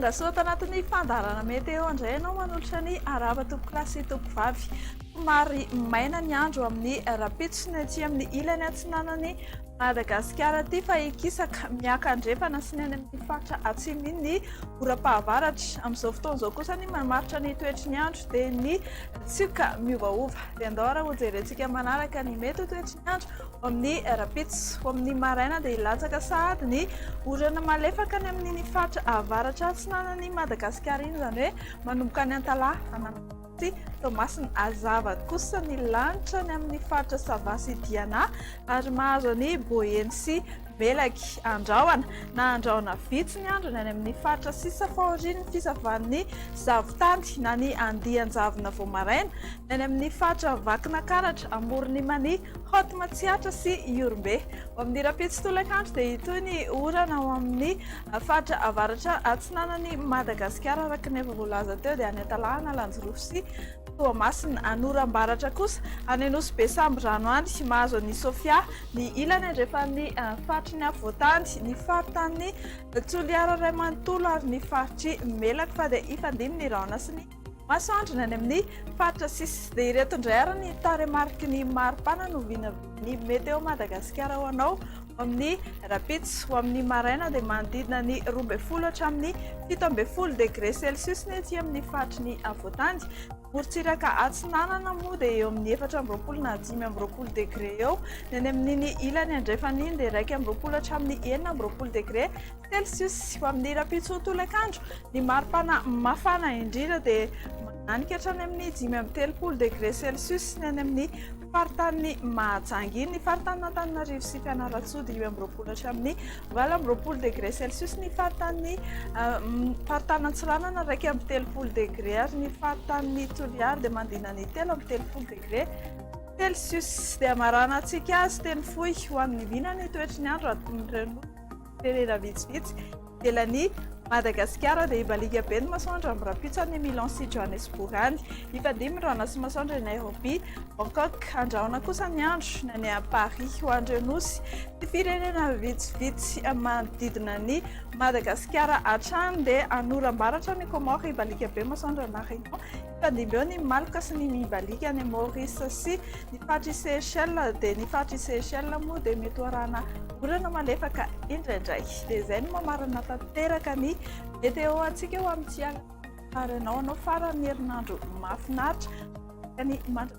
Tonga soa ato anatin'ny fandaharana Météo indray ianao manolotra ny arahaba tompokolahy sy tompokovavy. Somary maina ny andro amin'ny rahampitso ny aty amin'ny ilany atsinanan'i Madagasikara aty fa hikisaka miakandrefana sy ny any amin'ny faritra atsimo iny ny oram-pahavaratra. Amin'izao fotoana izao kosa ny mamaritra ny toetry ny andro dia ny tsioka miovaova. Dia andao ary hojerentsika manaraka ny mety ho toetry ny andro ho amin'ny rahampitso. Ho amin'ny maraina dia hilatsaka sahady ny orana malefaka any amin'iny faritra avaratra atsinanan'i Madagasikara iny, izany hoe manomboka any Antalaha, Analamanga sy Toamasina. Hazava kosa ny lanitra any amin'ny faritra Sava sy Diana ary mahazo an'i Boeny sy Melaky. Andrahona na andrahona vitsy ny androny any amin'ny faritra sisa faorian'ny fisavan'ny zavon-tany na ny andian-javona vao maraina, ny any amin'ny faritra Vakinakaratra, Amoron'i Mania, Haute Matsiatra sy Ihorombe. Ho amin'ny rahampitso tolakandro dia hitohy ny orana ao amin'ny faritra avaratra atsinanan'i Madagasikara araka ny efa voalaza teo dia any Antalaha, Analanjirofo sy Toamasina. Anorambaratra kosa any Nosy Be Sambirano any, mahazo an'i Sofia, ny ilany andrefan'ny faritry ny afovoantany, ny faritanin'i Toliara iray manontolo ary ny faritr'i Melaky fa dia hifandimby ny rahona sy ny masoandro ny any amin'ny faritra sisa. Dia ireto indray ary ny tarehimariky ny maripana novinavinain'ny Météo Madagasikara ho anao ho amin'ny rahampitso. Ho amin'ny maraina dia manodidina ny 12 hatramin'ny 17 degré celsius ny ety amin'ny faritry ny afovoantany. Morontsiraka atsinanana moa dia eo amin'ny 24 na 25 degré eo. Ny any amin'iny ilany andrefana iny dia 21 hatramin'ny 26 degré celsius. Ho amin'ny rahampitso tolakandro, ny maripana mafana indrindra dia mananika hatrany amin'ny 35 degré celsius ny any amin'ny faritanin'i Mahajanga iny, ny faritanin'Antananarivo sy Fianarantsoa 25 hatramin'ny 28 degré celsius, ny faritanin'i faritanin'Antsiranana 31 degré ary ny faritanin'i Toliara dia manodidina ny 33 degré celsius. Dia hamaranantsika azy teny fohy ho an'ny vina ny toetry ny andro aton'ireo Firenena vitsivitsy ivelan'i Madagasikara dia hibaliaka be ny masoandro amin'ny rahampitso any Milan sy Johannesburg any. Hifandimby ny rahona sy masoandro any Nairobi, Bangkok. Andrahona kosa ny andro ny any Paris. Ho an'ireo nosy sy firenena vitsivitsy manodidina an'i Madagasikara hatrany dia hanoram-baratra any Comores, hibaliaka be ny masoandro any La Réunion. Hifandimby eo ny maloka sy ny mibaliaka any Maurice sy ny faritr'i Seychelles. Dia ny faritr'i Seychelles moa dia mety ho arahana orana malefaka indraindray. Dia izay no mamarana tanteraka ny météo antsika ho amin'ity alina. Ary anao anao faran'ny herinandro mahafinaritra. Ny mandra.